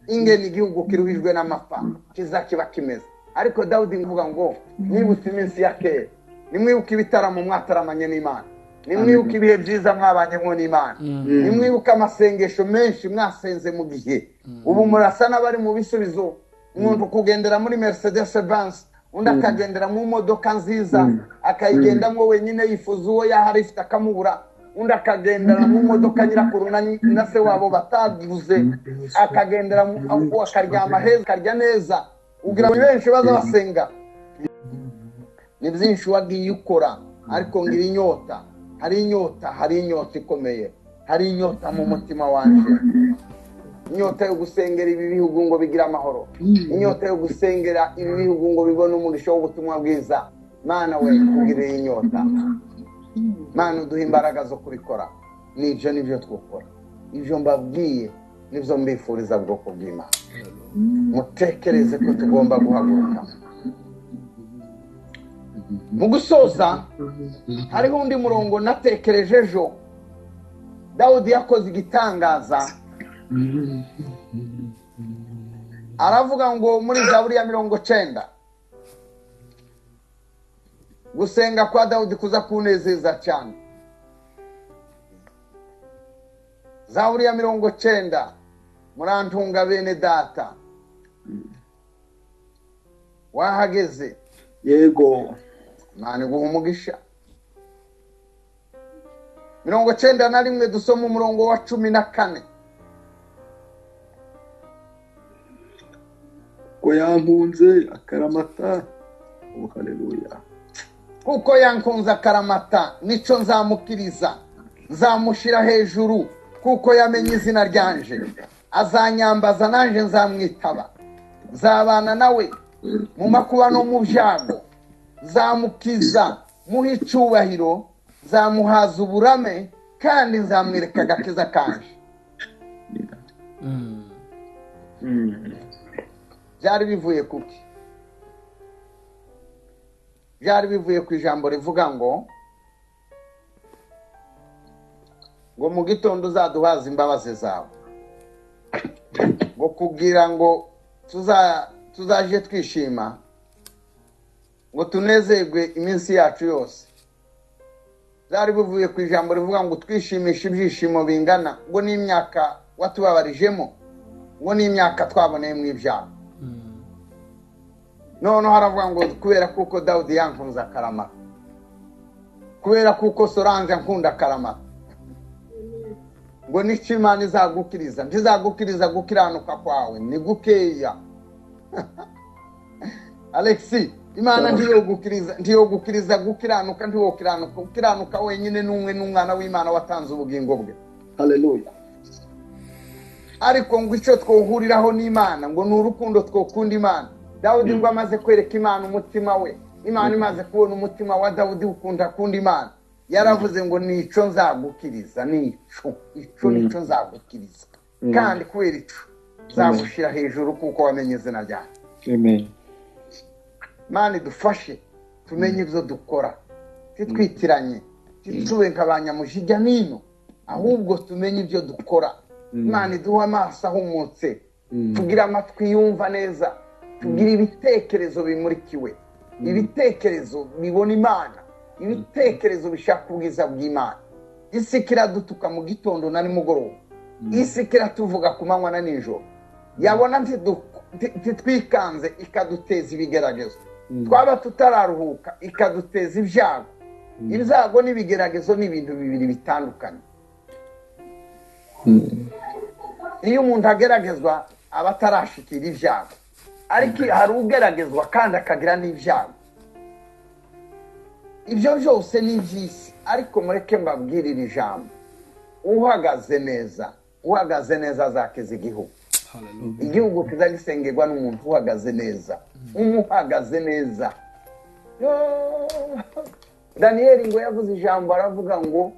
Speaker 1: ingene igihugu kiruhijwe n'amapfa kizakiba kimeze. Ariko Dawudi mvuga ngo mwibutse iminsi ya kera, nimwibuke ibitaramo mwataramanye n'Imana, nimwibuke ibihe byiza mwabanyemo n'Imana, nimwibuke amasengesho menshi mwasenze mu gihe. Ubu murasa n'abari mu bisubizo. Umuntu kugendera muri Mercedes Benz, undi akagendera mu modoka nziza akayigendamo wenyine yifuza uwo yahari ifite akamubura, undi akagendera mu modoka nyirakuru na se wabo bataguze, akagendera akaryama heza akarya neza. Ugira ngo benshi baza basenga. Ni byinshi wagiye ukora, ariko ngira inyota. Hari inyota, hari inyota ikomeye, hari inyota mu mutima wanje. Inyota yo gusengera ibi bihugu ngo bigira amahoro, inyota yo gusengera ibi bihugu ngo bibone umugisha w'ubutumwa bwiza. Mana we, tugirire inyota. Mana uduhe imbaraga zo kubikora. Nibyo nibyo twukora. Ibyo mbabwiye nibyo mbifuriza bwoko bw'Imana. Mutekereze ko tugomba guhaguruka. Mu gusoza, hariho undi murongo natekereje ejo. Dawudi yakoze igitangaza. Aravuga ngo muri Zaburi ya 90, gusenga kwa Dawudi kuza kunezeza cyane. Zaburi ya 90, murantunga bene data. Wahageze?
Speaker 4: Yego.
Speaker 1: Imana iguhe umugisha. 91 dusoma umurongo wa 14.
Speaker 4: Ko yankunze akaramata. Oh, haleluya.
Speaker 1: Kuko yankunze akaramata, nico nzamukiriza, nzamushira hejuru, kuko yamenye izina ryanje. Azanyambaza nanje nzamwitaba, nzabana nawe mu makuba no mu byago, nzamukiza muhe icyubahiro, nzamuhaza uburame, kandi nzamwereka agakiza kanje. Byari bivuye kuki? Byari bivuye ku ijambo rivuga ngo mu gitondo uzaduhaza imbabazi zawe, ngo kugira ngo tuzaje twishima, ngo tunezerwe iminsi yacu yose. Byari bivuye ku ijambo rivuga ngo twishimishe ibyishimo bingana, ngo n'imyaka watubabarijemo, ngo n'imyaka twaboneye mu ibyago. Noneho haravuga ngo kubera kuko Dawudi yankunze akaramata, kubera kuko Solange ankunda akaramata, ngo nicyo Imana izagukiriza, ntizagukiriza gukiranuka kwawe ni gukeya. Alexi, Imana ntiyogukiriza gukiranuka, ntiwokiranuka. Gukiranuka wenyine n'umwe n'umwana w'Imana watanze ubugingo bwe.
Speaker 4: Haleluya.
Speaker 1: Ariko ngo icyo twohuriraho n'Imana ngo ni urukundo twokunda Imana. Dawudi ngo amaze kwereka Imana umutima we, Imana imaze kubona umutima wa Dawudi ukunda akunda Imana, yaravuze ngo nico nzagukiriza, nico ico nico nzagukiriza, kandi kubera ico nzagushira hejuru kuko wamenye izina ryanjye.
Speaker 4: Amen.
Speaker 1: Imana idufashe tumenye ibyo dukora, titwitiranye, titube nk'abanyamujijya nino, ahubwo tumenye ibyo dukora. Imana iduha amaso ahumutse, tugire amatwi yumva neza, tugire ibitekerezo bimurikiwe, ibitekerezo bibona Imana, ibitekerezo bishaka ubwiza bw'Imana. Isi kiradutuka mu gitondo na nimugoroba, isi kiratuvuga ku manywa na nijoro, yabona ntitwikanze ikaduteza ibigeragezo, twaba tutararuhuka ikaduteza ibyago. Ibyago n'ibigeragezo ni ibintu bibiri bitandukanye. Iyo umuntu ageragezwa aba atarashikira ibyago, ariko hari ugeragezwa kandi akagira n'ibyago. Ibyo byose ni iby'isi, ariko mureke mbabwirire ijambo, uhagaze neza, uhagaze neza azakiza igihugu. Igihugu kizagisengerwa n'umuntu uhagaze neza, umuhagaze neza. Daniyeli ngo yavuze ijambo aravuga ngo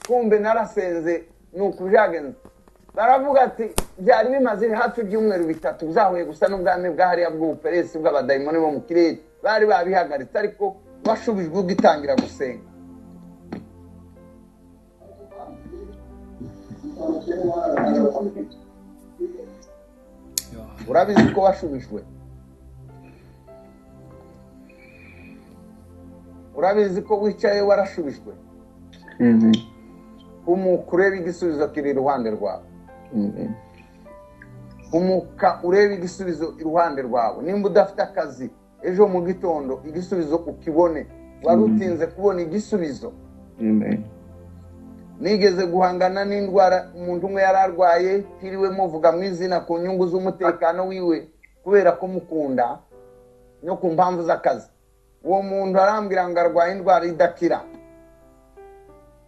Speaker 1: kumbe narasenze nuko byagenze. Baravuga ati byari bimaze hafi ibyumweru 3 byahuye gusa n'ubwami bwa hariya bw'ubuperesi bw'abadayimoni bo mu kirere, bari babihagaritse, ariko bashubijwe ugitangira gusenga. Urabizi ko washubijwe, urabizi ko wicaye warashubijwe. Humuka urebe igisubizo kiri iruhande rwawe. Humuka urebe igisubizo iruhande rwawe. Nimba udafite akazi ejo mu gitondo igisubizo ukibone. Wari utinze kubona igisubizo. Nigeze guhangana n'indwara umuntu umwe yari arwaye, tiriwe muvuga mu izina ku nyungu z'umutekano wiwe kubera ko mukunda no ku mpamvu z'akazi. Uwo muntu arambwira ngo arwaye indwara idakira.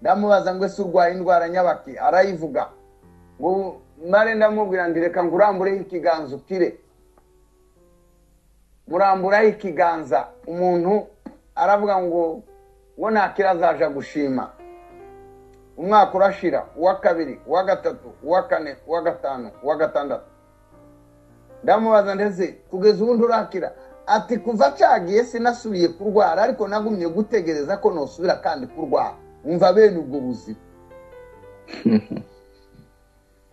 Speaker 1: Ndamubaza ngo ese urwaye indwara nyabaki? Arayivuga. Ngo mare ndamubwira ndi reka ngurambureho ikiganza ukire. Muramburaho ikiganza, umuntu aravuga ngo ngo nakira azaja gushima. Umwaka urashira, uwa kabiri, uwa gatatu, uwa kane, uwa gatanu, uwa gatandatu. Ndamubaza ndetse kugeza ubu nturakira? Ati kuva cagiye sinasubiye kurwara, ariko nagumye gutegereza ko nosubira kandi kurwara. Umva bene ubwo buzima.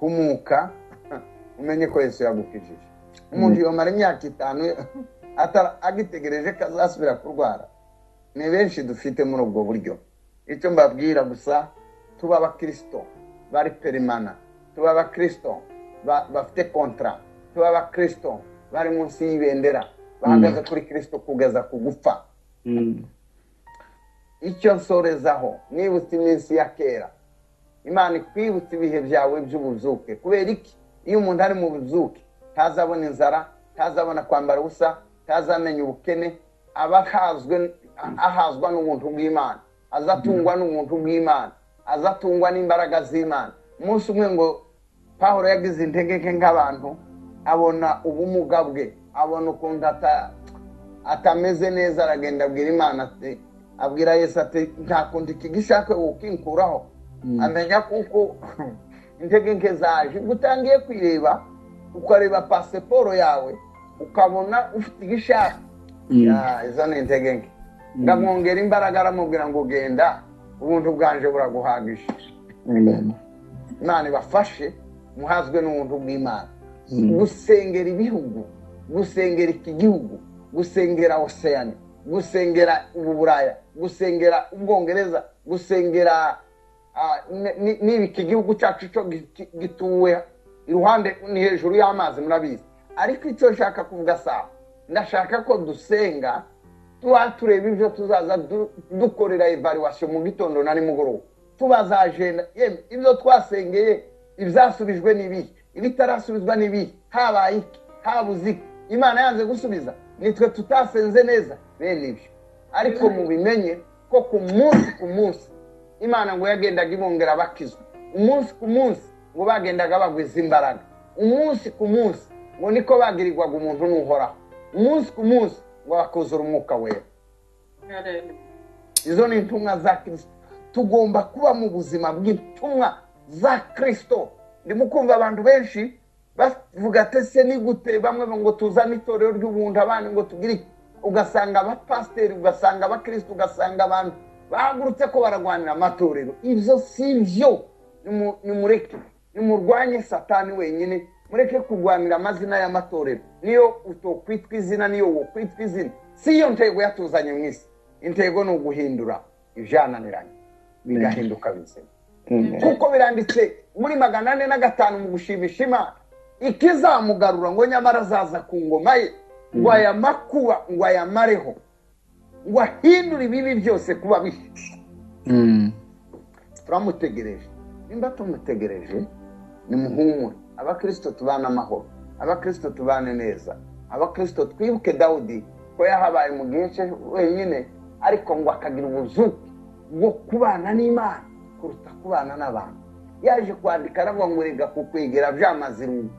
Speaker 1: Humuka umenye ko Yesu yagukijije. Umuntu yomara imyaka 5 agitegereje kazasubira kurwara. Ni benshi dufite muri ubwo buryo. Icyo mbabwira gusa, tuba abakristo bari perimana, tuba abakristo bafite kontra, tuba abakristo bari munsi y'ibendera, bahagaze kuri Kristo kugeza ku gupfa. Icyo nsorezaho, nibutse iminsi ya kera. Imana ikwibutsa ibihe byawe by'ubuzuke. Kubera iki? Iyo umuntu ari mu buzuke ntazabona inzara, ntazabona kwambara ubusa, ntazamenya ubukene, aba ahazwa n'ubuntu bw'Imana, azatungwa n'ubuntu bw'Imana, azatungwa n'imbaraga z'Imana. Umunsi umwe ngo Pawulo yagize intege nke nk'abantu, abona ubumuga bwe, abona ukuntu atameze neza, aragenda abwira Imana ati, abwira Yesu ati nta kundi iki gishaka ukinkuraho. Amenya kuko intege nke zaje. Ubwo utangiye kwireba, ukareba pasiporo yawe, ukabona ufite igishaka, izo ni intege nke. Ngamwongera imbaraga, aramubwira ngo genda, ubuntu bwanje buraguhagije. Imana ibafashe muhazwe n'ubuntu bw'Imana. Gusengera ibihugu, gusengera iki gihugu, gusengera Oceania, gusengera Uburaya, gusengera Ubwongereza, gusengera niba iki gihugu cyacu cyo gituwe iruhande ni hejuru y'amazi murabizi. Ariko icyo nshaka kuvuga sawa, ndashaka ko dusenga tuba tureba ibyo tuzaza dukorera evaluation mu gitondo na nimugoroba, tubaza agenda yemwe ibyo twasengeye ibyasubijwe n'ibihe, ibitarasubizwa n'ibihe, habaye iki, habuze iki, Imana yanze gusubiza, nitwe tutasenze neza, bene ibyo. Ariko mubimenye ko ku munsi ku munsi Imana ngo yagendaga ibongera bakizwa, umunsi ku munsi ngo bagendaga bagwiza imbaraga, umunsi ku munsi ngo niko bagirirwaga umuntu n'uhoraho, umunsi ku munsi ngo bakuzura umwuka wera. Izo ni intumwa za Kristo. Tugomba kuba mu buzima bw'intumwa za Kristo. Ndimo kumva abantu benshi bavuga ati se ni gute, bamwe ngo tuzane itorero ry'ubuntu, abandi ngo tugire, ugasanga abapasiteri, ugasanga abakristo, ugasanga abantu bahagurutse ko baragwanira amatorero. Ibyo si byo. Nimureke, nimurwanye Satani wenyine, mureke kurwanira amazina y'amatorero. Niyo utokwitwa izina, niyo wokwitwa izina, si yo ntego yatuzanye mu isi. Intego ni uguhindura ibyananiranye bigahinduka bizima. Kuko biranditse muri 405 mu gushimisha Imana, ikizamugarura ngo nyamara azaza ku ngoma ye, ngo aya makuba ngo ayamareho, ngo ahindure ibibi byose kuba bibi. Turamutegereje. Nimba tumutegereje, nimuhumure. Abakristo tubane amahoro, abakristo tubane neza, abakristo twibuke Dawudi ko yahabaye mu gihe cye wenyine, ariko ngo akagira ubuzuke bwo kubana n'Imana kuruta kubana n'abantu. Yaje kwandika aravuga ngo rega kukwegera byamaze irungu,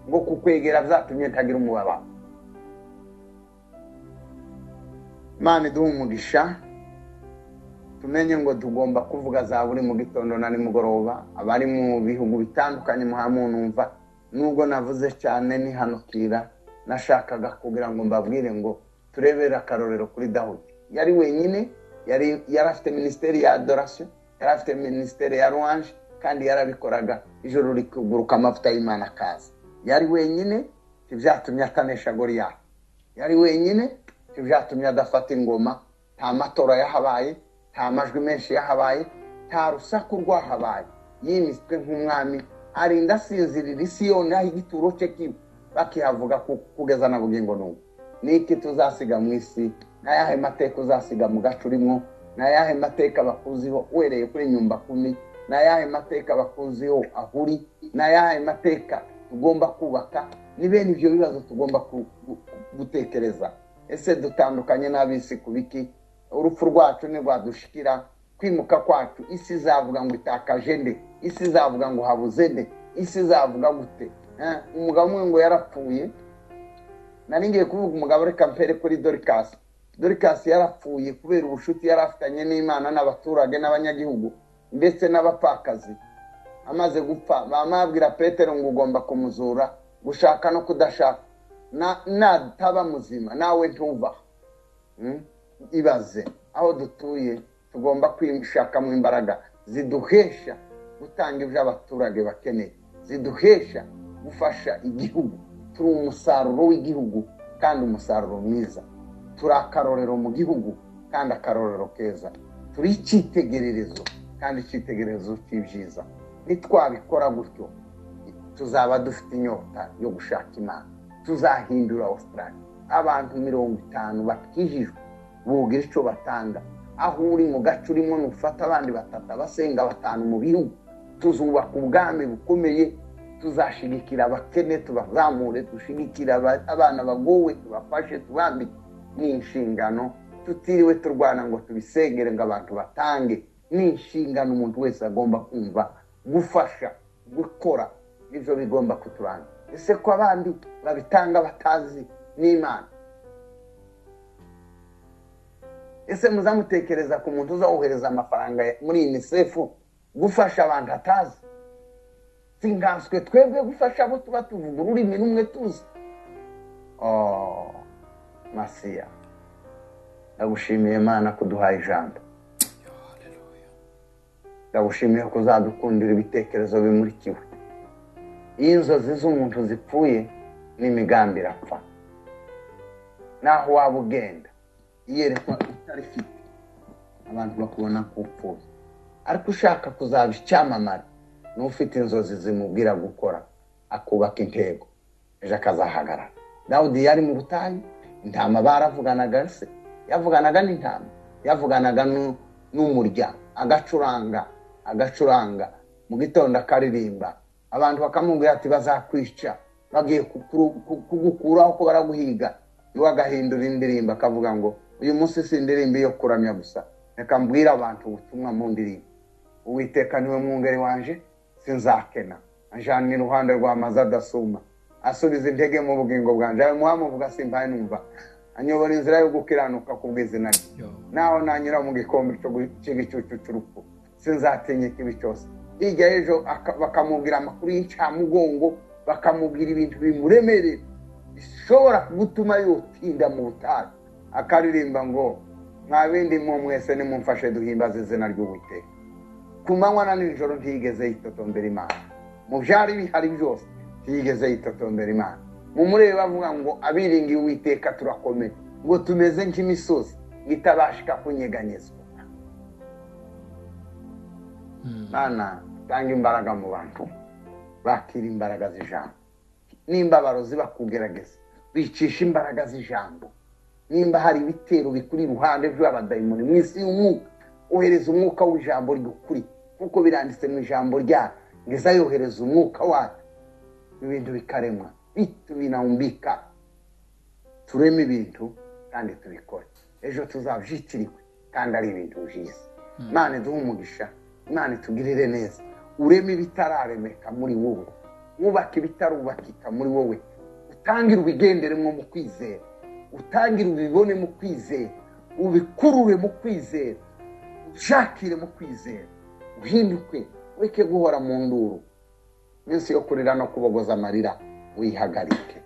Speaker 1: ngo kukwegera byatumye ntagira umubabaro. Imana iduhe umugisha, tumenye ngo tugomba kuvuga za buri mu gitondo na nimugoroba. Abari mu bihugu bitandukanye muhamunumva, nubwo navuze cyane nihanukira, nashakaga kugira ngo mbabwire ngo turebere akarorero kuri Dawudi. Yari wenyine, yari afite ministeri ya adoration, yari afite ministeri ya louange, kandi yarabikoraga ijoro rikuguruka amavuta y'Imana akaza. Yari wenyine, ntibyatumye atanesha Goliyati. Yari wenyine, ntibyatumye adafata ingoma. Nta matora yahabaye, nta majwi menshi yahabaye, nta rusaku rwahabaye. Yimitswe nk'umwami, arinda asinzirira isi yone aho igituro cye kiba, bakihavuga kugeza na bugingo n'ubu. Niki tuzasiga mu isi? N'ayahe mateka uzasiga mu gace urimo? N'ayahe mateka bakuziho uhereye kuri nyumba kumi? N'ayahe mateka bakuziho ahuri? N'ayahe mateka tugomba kubaka? Ni bene ibyo bibazo tugomba gutekereza. Ese dutandukanye n'ab'isi ku biki? Urupfu rwacu ntirwadushikira, kwimuka kwacu isi izavuga ngo itakaje nde, isi izavuga ngo habuze nde, isi izavuga gute? Umugabo umwe ngo yarapfuye, nari ngiye kuvuga umugabo, reka mpere kuri Dorcas. Dorcas yarapfuye kubera ubushuti yari afitanye n'Imana n'abaturage n'abanyagihugu ndetse n'abapfakazi. Amaze gupfa bamabwira Petero ngo ugomba kumuzura, gushaka no kudashaka, nataba muzima nawe ntuva. Ibaze aho dutuye, tugomba kwishakamo imbaraga ziduhesha gutanga ibyo abaturage bakeneye, ziduhesha gufasha igihugu. Turi umusaruro w'igihugu kandi umusaruro mwiza. Turi akarorero mu gihugu kandi akarorero keza. Turi icyitegererezo kandi icyitegererezo cy'ibyiza. Nitwabikora gutyo, tuzaba dufite inyota yo gushaka Imana. Tuzahindura Australia. Abantu 50 bakijijwe bugira icyo batanga, Aho uri mu gace urimo nufata abandi batatu, abasenga batanu mu bihugu, tuzubaka ubwami bukomeye. Tuzashigikira abakene tubazamure, dushigikira abana bagowe tubafashe, tubambike. Ni inshingano tutiriwe turwana ngo tubisengere ngo abantu batange. Ni inshingano umuntu wese agomba kumva, gufasha, gukora, nibyo bigomba kuturanga. Ese ko abandi babitanga batazi n'Imana? Ese muzamutekereza ku muntu uzawohereza amafaranga muri UNICEF gufasha abantu atazi? Singanswe twebwe gufasha abo tuba tuvuga ururimi rumwe tuzi. Oh, Masiya, ndagushimiye Mana kuduha ijambo. Ndagushimiye ko uzadukundira ibitekerezo bimurikiwe. Iyo inzozi z'umuntu zipfuye n'imigambi irapfa. Naho waba ugenda iyerekwa utarifite, abantu bakubona ko upfuye. Ariko ushaka kuzaba icyamamare n'ufite inzozi zimubwira gukora, akubaka intego, ejo akazahagarara. Dawudi yari mu butayu, intama baravuganaga se, yavuganaga n'intama, yavuganaga n'umurya, agacuranga, agacuranga, mu gitondo akaririmba. Abantu bakamubwira ati bazakwica, bagiye kugukuraho ko baraguhiga. Iwe agahindura indirimbo akavuga ngo uyu munsi si indirimbo yo kuramya gusa, reka mbwire abantu ubutumwa mu ndirimbo. Uwiteka niwe mwungeri wanje, sinzakena, anjana iruhande rw'amazi adasuma, asubiza intege mu bugingo bwanje. Ayo muhamuvuga simpaye numva, anyobora inzira yo gukiranuka ku bw'izina rye. Naho nanyura mu gikombe cy'igicucu cy'urupfu, sinzatinya ikibi cyose. Hirya y'ejo bakamubwira amakuru y'incamugongo, bakamubwira ibintu bimuremerera bishobora gutuma yotinda mu butayu. Akaririmba ngo mwa bindi mwo mwese nimumfashe duhimbaze izina ry'Uwiteka. Ku manywa na nijoro ntiyigeze yitotombera Imana. Mu byari bihari byose ntiyigeze yitotombera Imana. Mu murebe bavuga ngo abiringiye Uwiteka turakomeye, ngo tumeze nk'imisozi itabashika kunyeganyezwa. Mana, tanga imbaraga mu bantu, bakira imbaraga z'ijambo. Nimba abarozi bakugerageza, bicisha imbaraga z'ijambo. Nimba hari ibitero bikuri iruhande rw'abadayimoni mu isi y'umwuka, ohereza umwuka w'ijambo ry'ukuri, kuko biranditse mu ijambo ryayo ngo izayohereza umwuka wayo, ibintu bikaremwa, bitu binaumbika. Tureme ibintu kandi tubikore, ejo tuzabyitirirwe kandi ari ibintu byiza. Imana iduhe umugisha, Imana itugirire neza. Ureme ibitararemeka muri wowe, wubake ibitarubakika muri wowe, utangire ubigenderemo mu kwizera, utangire ubibone mu kwizera, ubikurure mu kwizera, ushakire mu kwizera, uhinduke, ureke guhora mu nduru. Iminsi yo kurira no kubogoza amarira wihagarike.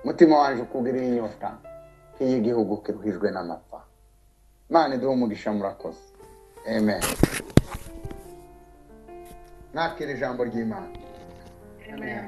Speaker 1: Umutima wanje ukugirira inyota nk'iy'igihugu kiruhijwe n'amapfa. Imana iduhe umugisha, murakoze. Amen. Nakira ijambo ry'Imana.
Speaker 5: Amen.